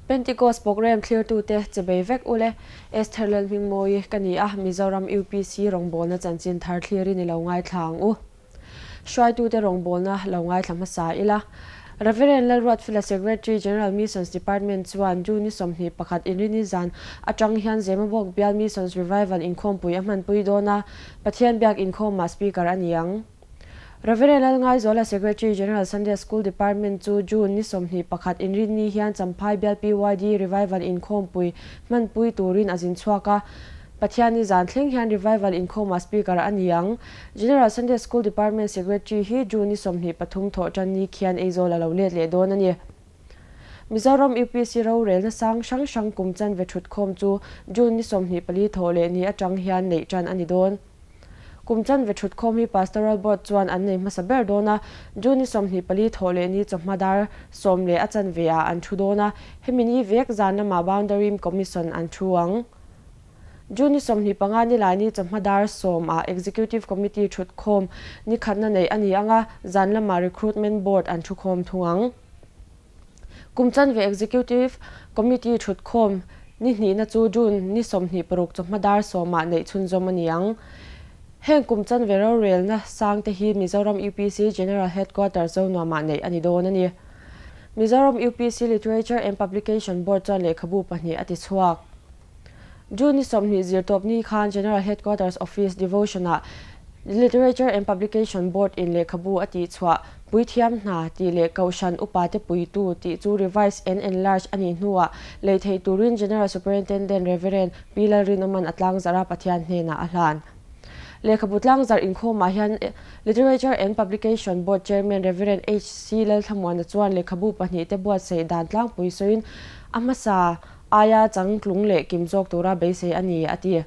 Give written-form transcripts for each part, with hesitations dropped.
Pentecost program thlirtute chebei vek ule. Esther Lalhmingmawii ka ni a, Mizoram UPC rawngbawlna chanchin thar thlirin i lo ngaithla ang u. Hruaitute rawngbawlna lo ngaithla hmasa ila. Reverend Lalruatfela Secretary General Missions Department chuan June ni 21 Inrini zan atang hian Zemabawk Bial Missions Revival inkhawmpui a hmanpui dawn a, Pathian biak inkhawmah Speaker a ni ang. Reverend Lalngaizuala Secretary General Sunday School Department chu June ni 21 Inrinni hian Champhai Bial PYD Revival inkhawmpui hmanpui turin a zin chhuak a, Pathianni zan thleng hian Revival inkhawmah Speaker a ni ang. General Sunday School Department Secretary hi June ni 23 thawhtanni khian Aizawl a lo let leh dawn a ni. Mizoram UPC rorelna sang hrang hrang kum chanve thutkhawm chu June ni 24 thawh leh ni atang hian neih tan a ni dawn. Kum chanve thutkhawm hi Pastoral Board chuan an nei hmasa ber dawn a, June ni 24 thawh leh ni chawhma dar sawm leh a chanve ah an thu dawn a, hemi ni vek zan lamah Boundary Commission an thu ang. June ni 25 ni lai ni chawhma dar sawm ah Executive Committee thutkhawm ni khatna neih a ni ang a, zan lamah Recruitment Board an thukhawm thung ang. Kum chanve Executive Committee thutkhawm ni hnihna chu June ni 26 chawhma dar sawmah neih chhunzawm a ni ang. Heng kum chanve rorelna sangte hi Mizoram UPC General Headquarters Zonuamah neih a ni dawn a ni. Mizoram UPC Literature and Publication Board chuan lehkhabu pahnih a ti chhuak. June ni 20 zirtawp ni khan General Headquarters Office Devotion-ah Literature and Publication Board in lehkhabu a tih chhuah Puithiam hna tih leh Kohhran upate puitu tih chu revise and enlarge a nih hnuah lei theih turin General Superintendent Rev. Pi Lalrinawman a tlangzarh a Pathian hnenah a hlan. Lehkhabu tlangzarh inkhawmah hian Literature and Publication Board Chairman Rev. HC Lalthlamuana chuan lehkhabu pahnihte buatsaih dan tlangpui sawiin a hmasa aia changtlung leh kim zawk tura beisei a ni, a ti.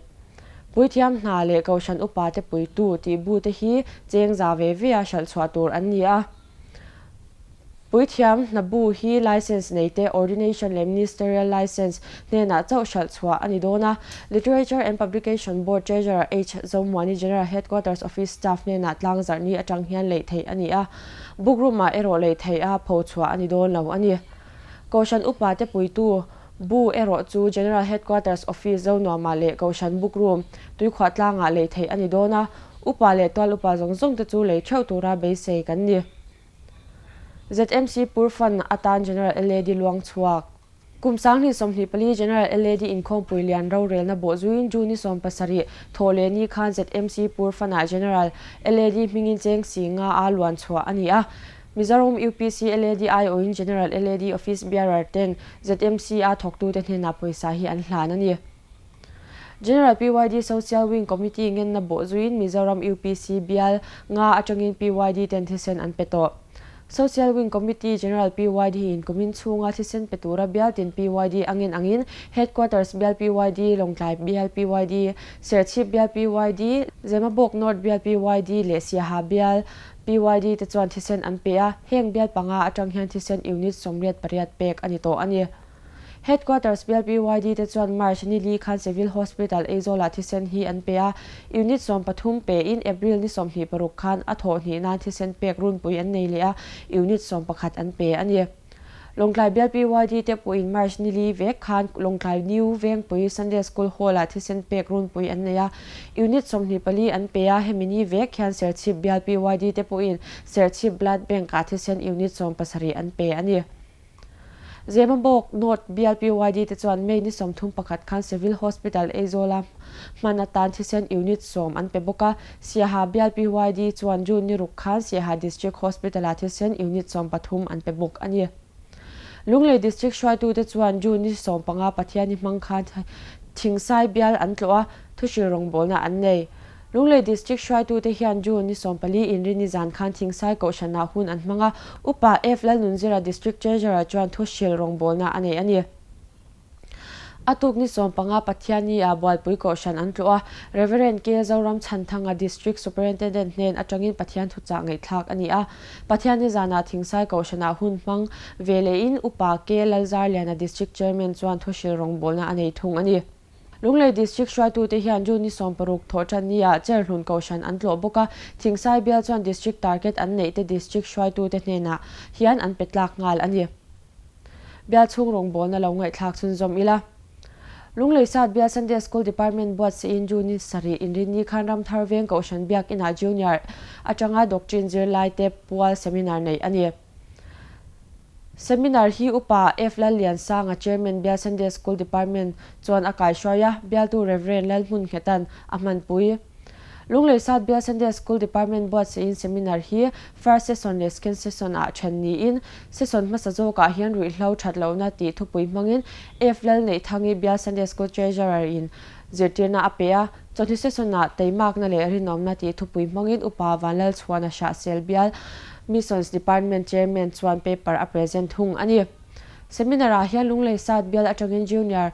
Puithiam hna leh Kohhran upate puitu tih bute hi cheng za ve ve a hralh chhuah tur an ni a. Puithiam hna bu hi license neite Ordination leh Ministerial License hnenah chauh hralh chhuah a ni dawn a. Literature and Publication Board Treasurer H. Zomuani General Headquarters Office Staff hnenah tlangzarh ni atang hian leih theih a ni a. Book room-ah erawh leih theih a pho chhuah a ni dawn lo a ni. Kohhran upate puitu Bu erawh chu General Headquarters Office Zonuamah leh Kohhran Book Room, Tuikhuah tlangah lei theih a ni dawn a, upa leh tual upa zawng zawng te chu lei theuh tura beisei kan ni. ZMC Pur Fund atan General LAD luang chhuak. Kum 2024 General LAD inkhawmpui lian rorelna bawh zuiin June ni 17 thawh leh ni khan ZMC Pur Fund-ah General LAD hmingin cheng si nga a luan chhuah a ni a. Mizoram UPC LAD aiawhin General LAD Office Bearer ten ZMC a thawktute hnenah pawisa hi an hlan a ni. General PYD Social Wing Committee ngenna bawh zuiin Mizoram UPC bial nga atangin PYD ten thisen an pe tawh. Social Wing Committee General PYD in kumin chhunga thisen pe tura bial tin PYD a ngen angin Headquarters bial PYD, Lawngtlai bial PYD, Serchhip bial PYD, Zemabawk North bial PYD leh Siaha bial PYD te chuan thisen an pe a, heng bial panga atang hian thisen unit 88 pek a ni tawh a ni. Headquarters bial PYD te chuan March ni li khan Civil Hospital Aizawlah thisen hi an pe a, unit 13 pein April ni 26 khan a thawh hnih nan thisen pek runpui an nei leh a, unit 11 an pe a ni. Lawngtlai bial PYD te pawhin March ni li vek khan Lawngtlai New Vengpui Sunday School Hall-ah thisen pek runpui an nei a, unit 24 an pe a, hemi ni vek hian Serchhip bial PYD te pawhin Serchhip Blood Bank-ah thisen unit 17 an pe a ni. Zemabawk North bial PYD te chuan May ni 31 khan Civil Hospital Aizawla hman atan thisen unit 10 an pe bawk a, Siaha bial PYD chuan June ni ruk khan Siaha District Hospital-ah thisen unit 13 an pe bawk a ni. Lunglei District hruaitute chuan June ni 15 Pathianni hmang khan Thingsai bial an tlawh a, thuhril rawngbawlna an nei. Lunglei District hruaitute hian June ni 14 inrini zan khan Thingsai Kohhranah hun an hmang a, Upa F Lalnunzira District Treasurer chuan thuhril rawngbawlna a nei a ni. A tuk ni 15 Pathianni ah Bualpui Kohhran an tlawh a, Rev. K Zoram Chhanthanga District Superintendent hnen atangin Pathian thuchah ngaihthlak a ni a. Pathianni zanah Thingsai Kohhranah hun hmang ve lehin Upa K Lalzarliana District Chairman chuan thuhril rawngbawlna a nei thung a ni. Lunglei District hruaitute hian June ni 16 thawhtanni ah Cherhlun Kohhran an tlawh bawk a, Thingsai bial chuan District Target an neihte District hruaitute hnenah hian an pe tlak nghal a ni. Bial chhung rawngbawlna lo ngaihthlak chhunzawm ila. Lunglei South Bial Sunday School Department buatsaih June ni sarih inrinni khan Ramthar Veng Kohhran Biak Inah Junior atanga Doctrine zirlaite pual seminar neih a ni. Seminar hi Upa F Lalliansanga Chairman Bial Sunday School Department chuan a kaihruai a, bialtu Rev Lalhmunnghetan a hmanpui. Lunglei South Bial Sunday School Department buatsaihin seminar hi First Session leh Second Session ah then niin, session hmasa zawkah hian ruihhlo that lohna tih thupui hmangin F Lalneihthangi Bial Sunday School Treasurer in zirtirna a pe a, chawhni session ah teimakna leh rinawmna tih thupui hmangin Upa Vanlalchhuana Hrahsel Bial Missions Department Chairman chuan paper a present thung a ni. Seminar ah hian Lunglei South bial atangin Junior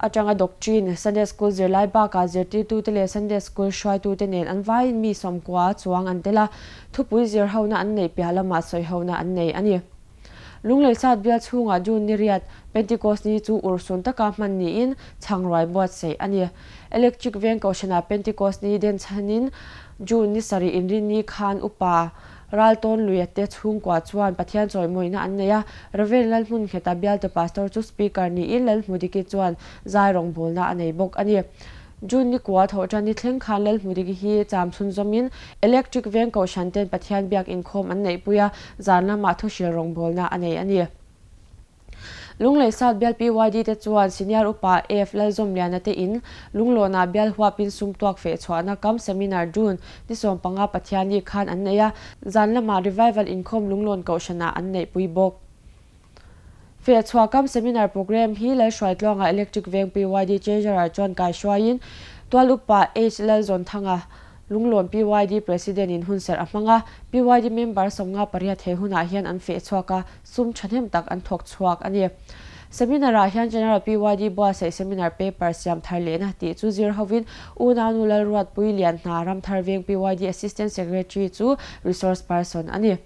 atanga Doctrine, Sunday School zirlai bakah zirtirtute leh Sunday School hruaitute nen an vaiin mi sawmkua chuang an tel a, thupui zir hona an neih piah lamah sawi hona an nei a ni. Lunglei South bial chhungah June ni riat, Pentecost ni chu urhsun taka hman niin chhangruai buatsaih a ni. Electric Veng Kohhranah Pentecost ni den chhanin June ni sarih inrinni khan upa Raltawn Luiate chhungkua chuan Pathian chawimawina an nei a, Rev. Lalhmungheta bialtu Pastor chu Speaker niin Lalhmudiki chuan zai rawngbawlna a nei bawk a ni. June ni kua thawhṭan ni thleng khan Lalhmudiki hi cham chhunzawmin Electric Veng Kohhran ten Pathian biak inkhawm an neihpui a, zan lamah thuhril rawngbawlna a nei a ni. Lunglei South bial PYD te chuan Senior Upa F Lalzawmliana te in Lunglawnah bial huapin sum tuak feh chhuahna kam Seminar June ni 15 Pathianni khan an nei a, zan lamah Revival inkhawm Lunglawn Kohhranah an neihpui bawk. Feh chhuah kam Seminar Programme hi Lalhruaitluanga Electric Veng PYD Treasurer chuan kaihruaiin Tual Upa H Lalzawnthanga Lunglawn PYD President in hunserh a hmang a, PYD member 58 he hunah hian an feh chhuak a, sum thahnem tak an thawk chhuak a ni. Seminar ah hian General PYD buatsaih seminar paper siam thar lehna tih chu zir hovin Unaunu Lalruatpui Lianhna Ramthar Veng PYD Assistant Secretary chu resource person a ni.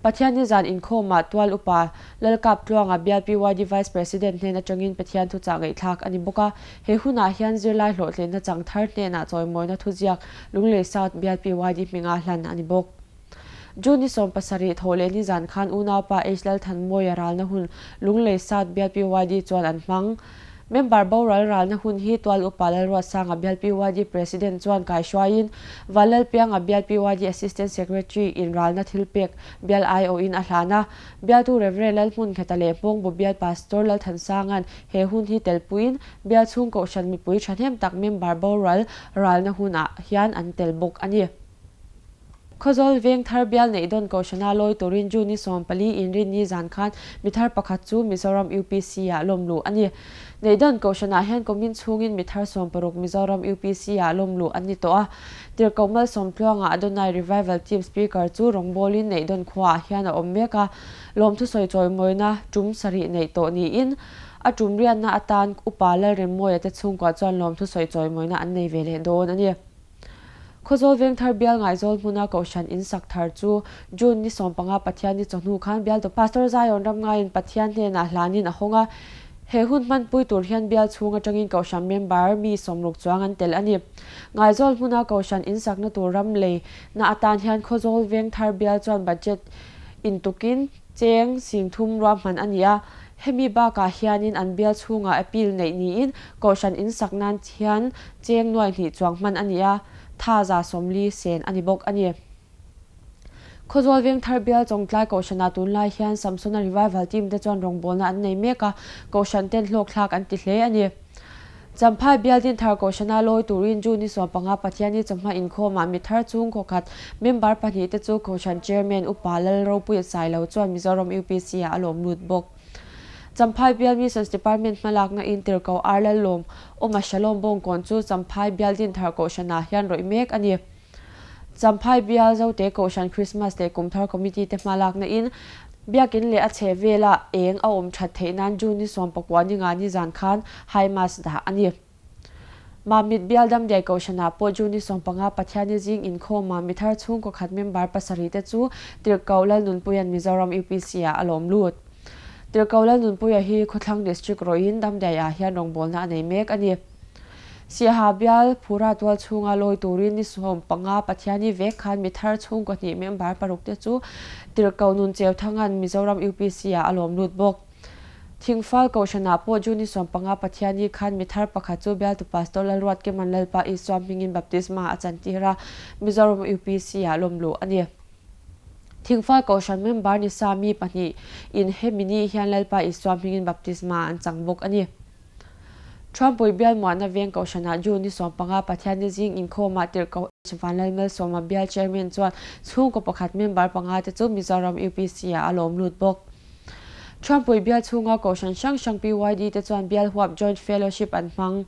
Pathianni zan inkhawmah Tual Upa Lalkap Tluanga bial PYD Vice President hnen atangin Pathian thuchah ngaihthlak a ni bawk a. He hunah hian zirlai hlawhtlinna chang thar hnenah chawimawina thuziak Lunglei South bial PYD hminga hlan a ni bawk. June ni 17 thawh leh nizan khan unaupa H Lalthanmawia ralna hun Lunglei South bial PYD chuan an hmang. Member boral ralna hun hi Tual Upa Lalruatsanga bial PYD President chuan kaihruaiin Vanlalpianga bial PYD Assistant Secretary in ralna thilpek bial aiawhin a hlan a. Bialtu Rev Lalhmunkheta leh Hmawngbu bial Pastor Lalthansanga'n he hun hi telpuiin bial chhung kohhran mipui thahnem tak member boral ralna hunah hian an tel bawk a ni. Khawzawl veng thar bial neih dawn Kohhrana lawi turin June ni 14 inrinni zan khan mi thar pakhat chu Mizoram UPC ah lawm luh a ni. Neih dawn Kohhranah hian kumin chhungin mi thar 60 Mizoram UPC ah lawm luh an ni tawh a. Tirhkoh Malsawmtluanga Adonai Revival Team Speaker chu rawngbawlin neih dawn khuaah hian a awm mek a, lawmthusawi chawimawina tum sarih neih tawh niin a tum riatna atan Upa Lalremmawia te chhungkua chuan lawmthusawi chawimawina an nei ve leh dawn a ni. Khawzawl Vengthar bial Ngaizawl hmuna Kohhran in sak thar chu June ni 15 Pathianni chawhnu khan bialtu Pastor Zion Ramngaiin Pathian hnenah hlanin a hawng a. He hun hmanpui tur hian bial chhung atangin Kohhran member mi 60 chuang an tel a ni. Ngaizawl hmuna Kohhran in sakna tur ram lei na atan hian Khawzawl Vengthar bial chuan budget intukin cheng 30,000 ruahman a ni a. Hemi bakah hianin an bial chhungah appeal neih niin Kohhran in sak nan hian cheng 2,000 chuang hman a ni a, tha 140 sen a ni bawk a ni. Khawzawl Vengthar bial Chawngtlai Kohhranah tunlai hian Samsona Revival team te chuan rawngbawlna an nei mek a, Kohhran ten hlawkthlak an ti hle a ni. Champhai bial Dinthar Kohhrana lawi turin June ni 15 Pathianni chawhma inkhawmah mi thar chung khawkhat member pahnih te chu Kohhran Chairman Upa Lalropuia Sailo chuan Mizoram UPC ah a lawm lut bawk. Champhai bial Missions Department hmalakna in Tirhkoh Ar Lallawm Awma Shalom Bawngkawn chu Champhai bial Dinthar Kohhranah hian rawih mek a ni. Champhai bial Zote Kohhran Christmas leh Kumthar Committee te hmalakna in Biakin leh a chhe vela eng a awm that theih nan June ni 19 ni nga ni zan khan High Mass dah a ni. Mamit bial Damdiai Kohhranah pawh June ni 15 Pathianni zing inkhawmah mi thar chhungkaw khat member pasarih te chu Tirhkoh Lalnunpuia'n Mizoram UPC ah a lawm lut. Tirhkoh Lalnunpuia hi Khawthlang District rawhin Damdiai ah hian rawngbawlna a nei mek a ni. Siaha bial Phura tual chhunga lawi turin ni 15 Pathianni vek khan mi thar chhungkaw hnih member paruk te chu Tirhkoh Nuncheu Thanga'n Mizoram UPC ah a lawm lut bawk. Thingfal Kohhranah pawh June 15 Pathianni khan mi thar pakhat chu bialtu Pastor Lalruatkima'n Lalpa Isua hmingin baptisma a chantir a, Mizoram UPC-ah lawmluh a ni. Thingfal Kohhran member ni sa mi pahnih in hemi ni hian Lalpa Isua hmingin baptisma an chang bawk a ni. Thuampui bial muahna veng Kohhranah June 15 Pathianni zing inkhawmah tirhkoh H Vanlalmalsawma bial chairman chuan chhungkaw pakhat member panga te chu Mizoram UPC-ah a lawm lut bawk. Thuampui bial chhunga Kohhran hrang hrang PYD te chuan bial huap Joint Fellowship an hmang.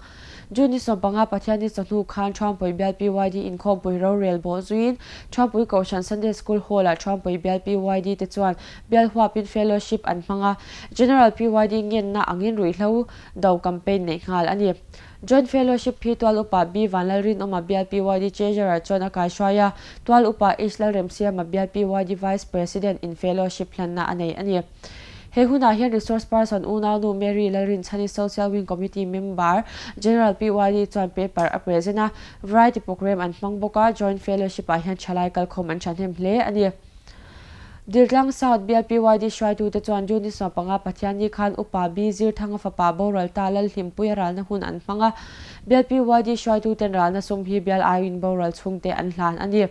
June 15 Pathianni chawhnu khan Thuampui bial PYD inkhawmpui rorel bawh zuiin Thuampui Kohhran Sunday School Hall-ah Thuampui bial PYD te chuan Bial huapin fellowship an hmang a, General PYD ngenna angin ruihhlo do campaign neih nghal a ni. Joint Fellowship hi Tual Upa B Vanlalrinawma Bial PYD Treasurer chuan a kaihruai a, Tual Upa H Lalremsiama Bial PYD Vice President in Fellowship hlanna a nei a ni. He hunah hian Resource Person unaunu Mary Lalrinchhani Social Wing Committee Member General PYD chuan paper a present a, Variety Programme an hmang bawk a, Joint Fellowship ah hian thalai kalkhawm an thahnem hle a ni. Diltlang South bial PYD hruaitute chuan June 15 Pathianni khan Upa B Zirthanga fapa boral ta Lalhlimpuia ralna hun an hmang a, bial PYD hruaituten ralna sum hi bial aiin boral chhungte an hlan a ni.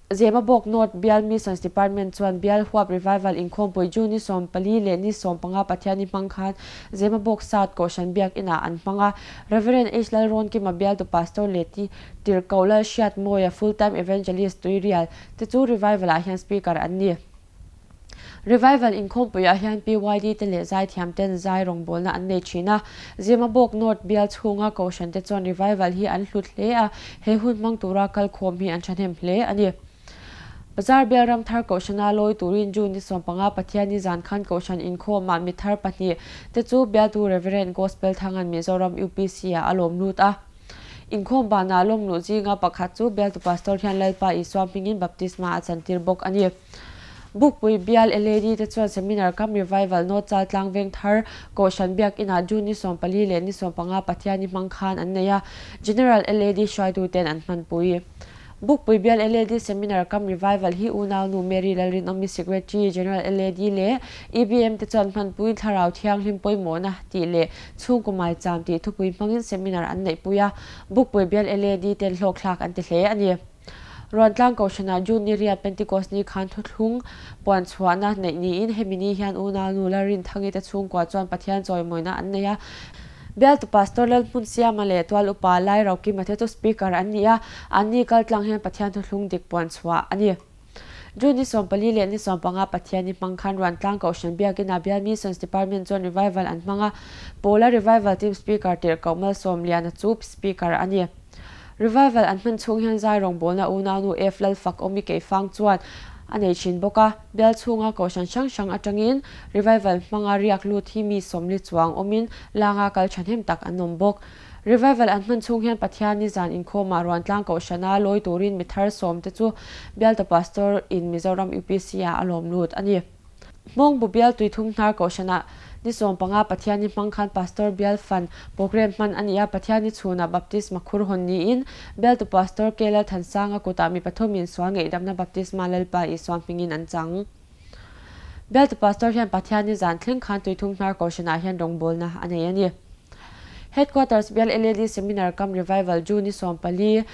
Zemabawk North bial Missions Department chuan bial huap Revival inkhawmpui June 14 leh ni 15 Pathianni hmang khan Zemabawk South Kohhran Biak Inah an hmang a, Rev. H Lalrawnkima bialtu Pastor leh Tirhkoh Lalhriatmawia Full Time Evangelist Tuirial Te chu Revival ah hian Speaker an ni. Revival inkhawmpui ah hian PYD te leh zaithiam ten zai rawngbawlna an nei thin a. Zemabawk North bial chhunga Kohhran te chuan Revival hi an hlut hle a, he hun hmang tura kalkhawm hi an thahnem hle a ni. Bazar bial Ramthar Kohhrana lawi turin June ni 15 Pathianni zan khan Kohhran inkhawmah mi thar pahnih te chu bialtu Reverend Gospel Thangan Mizoram UPC ah a lawm lut a. Inkhawm banah lawmluh zinga pakhat chu bialtu pastor hian Lalpa Isua hmingin baptisma a chantir bawk a ni. Bukpui bial LAD te chuan seminar kam revival North Chaltlang Vengthar Kohhran Biakinah June ni 14 leh ni 15 Pathianni hmang khan an nei a, General LAD hruaituten an hmanpui. Bukpui bial LAD Seminar kam Revival hi unaunu Mary Lalrinawmi Secretary General LAD leh EBM te chuan hmanpuiin Thlarau Thianghlim pawimawhna tih leh Chhungkaw Maicham tih thupui hmangin seminar an neihpui a, Bukpui bial LAD ten hlawkthlak an ti hle a ni. Ruantlang Kohhranah June ni riat Pentecost ni khan thuthlung puan chhuahna neih niin hemi ni hian unaunu Lalrinthangi te chhungkua chuan Pathian chawimawina an nei a, Bialtu Pastor Lalhmunsiama leh Tual Upa Lai Rokima te chu Speaker an ni a, anni kaltlang hian Pathian thuthlung dik puan chhuah a ni. June ni 14 leh ni 15 Pathianni hmang khan Ruantlang Kohhran Biakinah Bial Missions Department chuan Revival an hmang a, Pawla Revival Team Speaker Tirhkoh Malsawmliana chu Speaker a ni. Revival an hman chhung hian zai rawngbawlna unaunu F Lalfak Awmi Keifang chuan a nei thin bawk a, bial chhunga kohhran hrang hrang atangin Revival hmanga riak lut hi mi 40 chuang awmin langa kal thahnem tak an awm bawk. Revival an hman chhung hian Pathianni zan inkhawmah Ruantlang kohhrana lawi turin mi thar sawm te chu bialtu Pastor in Mizoram UPC ah a lawm lut a ni. Hmawngbu bial tuithum hnar kohhranah ni 15 Pathianni hmang khan Pastor bial fan program hman a ni a, Pathianni chhunah Baptisma khur hawn niin bialtu Pastor K Lalthansanga kutah mi pathumin sual ngeihdamna Baptisma Lalpa Isua hmingin an chang. Bialtu Pastor hian Pathianni zan thleng khan tuithum hnar kohhranah hian rawngbawlna a nei a ni. Headquarters bial LAD Seminar cum Revival June ni 14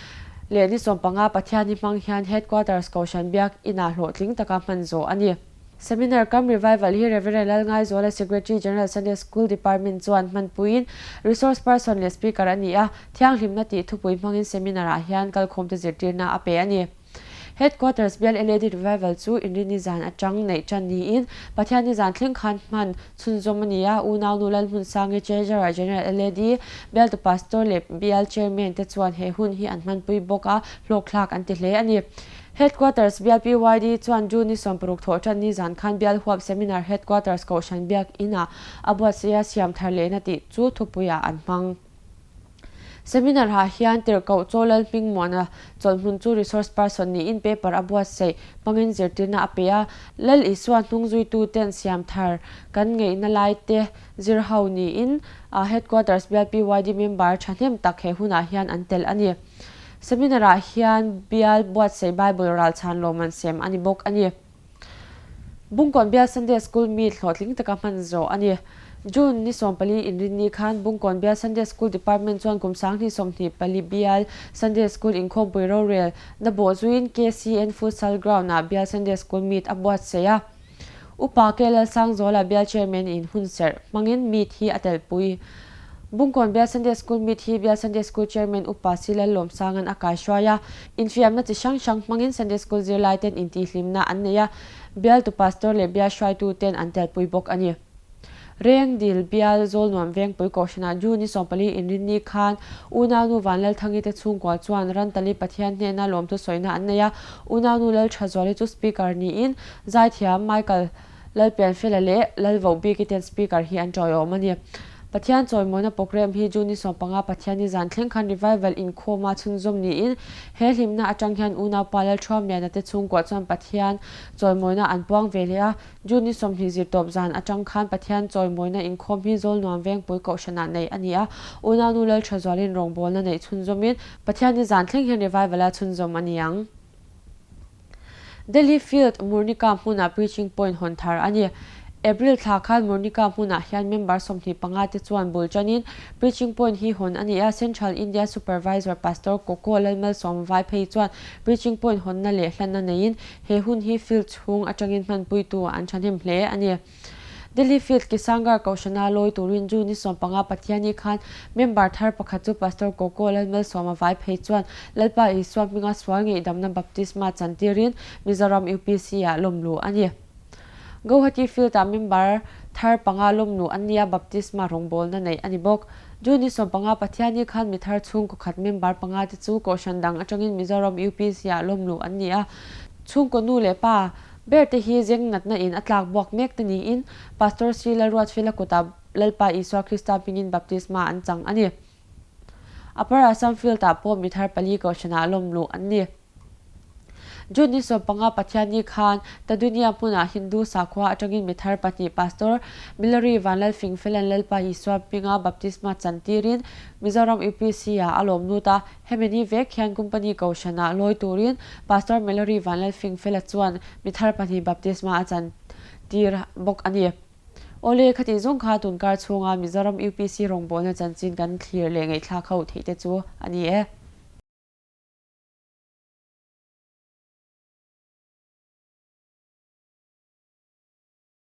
leh ni 15 Pathianni hmang hian Headquarters Kohhran Biak Inah hlawhtling taka hman zawh a ni. Seminar cum Revival hi Rev. Lalngaizuala Secretary General Sunday School Department chuan hmanpuiin Resource Person leh Speaker a ni a, thianghlimna tih thupui hmangin Seminar ah hian kalkhawmte zirtirna a pe a ni. Headquarters bial LAD Revival chu Inrini zan atang neih tan niin Pathianni zan thleng khan hman chhunzawm a ni a, unaunu Lalhmunsangi Treasurer General LAD bialtu Pastor leh bial Chairman te chuan he hun hi an hmanpui bawk a, hlawkthlak an ti hle a ni. Headquarters bial PYD chuan June ni 60 thawh tan ni zan khan bial huap Seminar Headquarters Kohhran Biak Inah a buatsaih a siam thar lehna tih chu thupuiah an hmang. Seminar ah hian Tirhkoh Chaw Lalhmingmuana chawlhhmun chu resource person niin paper a buatsaih hmangin zirtirna a pe a. Lal Isua hnungzuituten siam thar kan ngeihna lai te zir ho niin Headquarters bial PYD member thahnem tak he hunah hian an tel a ni. Seminar ah hian bial buatsaih Bible ralchhan lawmman sem a ni bawk a ni. Bungkawn bial Sunday School meet hlawhtling taka hman zawh a ni. June ni 14 Inrinni khan Bungkawn Bial Sunday School Department chuan kum 2024 Bial Sunday School inkhawmpui rorel na bawhzuiin KCN Futsal Ground-ah Bial Sunday School Meet a buatsaih a. Upa K Lalsangzuala Bial Chairman in hunserh hmangin Meet hi a telpui. Bungkawn Bial Sunday School Meet hi Bial Sunday School Chairman Upa C Lallawmsanga'n a kaihruai a. Infiamna chi hrang hrang hmangin Sunday School zirlaiten intihhlimna an nei a, Bialtu Pastor leh Bial hruaituten an telpui bawk a ni. Rengdil Bial Zawlnuam Vengpui Kohhranah June ni 14 Inrinni khan Unaunu Vanlalthangi te chhungkua chuan Rantali Pathian hnena lawmthu sawina an nei a, Unaunu Lalthazuali chu Speaker niin Zaithiam Michael Lalpianfela leh Lalvohbiki ten Speaker hi an tawiawm a ni. Pathian chawimawina programme hi June ni 15 Pathianni zan thleng khan Revival inkhawma chhunzawm niin he hlimna atang hian unaupa Lalthuamliana te chhungkua chuan Pathian chawimawina an puang ve leh a, June ni 20 zirtawp zan atang khan Pathian chawimawina inkhawm hi Zawlnuam Vengpui Kohhranah neih a ni a, unaunu Lalthazualin rawngbawlna neih chhunzawmin Pathianni zan thleng hian Revival-a chhunzawm a ni ang. Delhi Field Murnika hmunah Preaching Point hawn thar a ni. April thla khan Murnika hmunah hian member 25 te chuan bul tanin Preaching Point hi hawn a ni a, Central India Supervisor Pastor Koko Lalmalsawm Vaiphei chuan Preaching Point hawnna leh hlanna neiin he hun hi field chhung atangin hmanpuitu an thahnem hle a ni. Delhi Field Kisangarh Kohhrana lawi turin June ni 15 Pathianni khan member thar pakhat chu Pastor Koko Lalmalsawma Vaiphei chuan Lalpa Isua hminga sual ngeihdamna baptisma chantirin Mizoram UPC-ah lawmluh a ni. Guwahati Field-ah member thar panga lawmluh an nia baptisma rawngbawlna neih a ni bawk. June ni 15 Pathianni khan mi thar chhungkaw khat member panga te chu Kohhran dang atangin Mizoram UPC-ah lawmluh an ni a. Chhungkaw nu leh pa Ber te hi zeng natna in a tlak buak mek te niin Pastor Sri Lalruatfela kutah Lalpa Isua Krista hmingin baptisma an chang a ni. Upper Assam Field ah pawh mi thar pali kohhranah lawmluh an ni. June ni 15 Pathianni khan Tadunia hmunah Hindu sakhua atangin mi thar pahnih Pastor Milary Vanlalfingfela'n Lalpa Isua hminga baptisma chantirin Mizoram UPC ah a lawm lut a, Hemi ni vek hian company kohhranah lawi turin Pastor Mallory Vanlalfingfela chuan mi thar pahnih baptisma a chan tir bawk a ni. Awle, khatih zawng kha tunkar chhunga Mizoram UPC rawngbawlna chanchin kan thlir leh ngaihthlak ho theih te chu a ni e.